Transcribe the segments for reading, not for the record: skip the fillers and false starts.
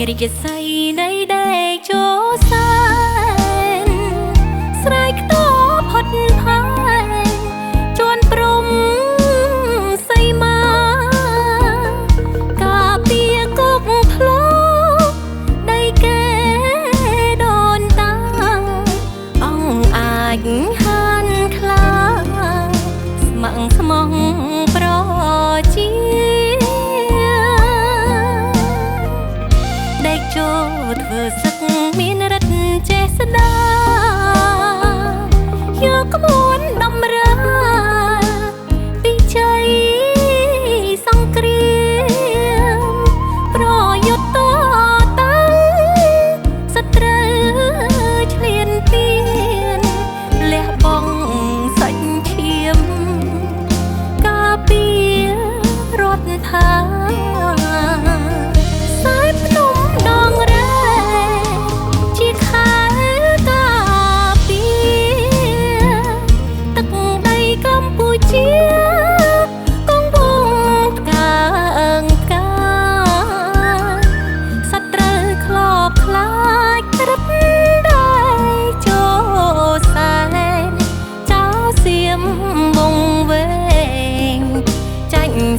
រាជសីនៃដេកជោសែនស្រែកខ្ទផុតផែនជួនព្រំសីមាកាពីកុកធ្លោដីគេដូនតាអង្គអាចហានខ្លាស្ម័គ្រស្មងប្រជាចូលធ្វើសឹកមានរិទ្ធចេស្តាយកក្បួនដំរើពីជ័យសង្គ្រាមប្រយុទ្ធតតាំងសត្រូវឈ្លានពានលះបង់សាច់ឈាមការពាររដ្ឋា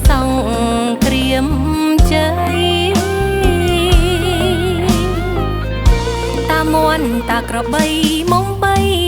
សង្គ្រាមជ័យតាមន់តាក្របីមុំបី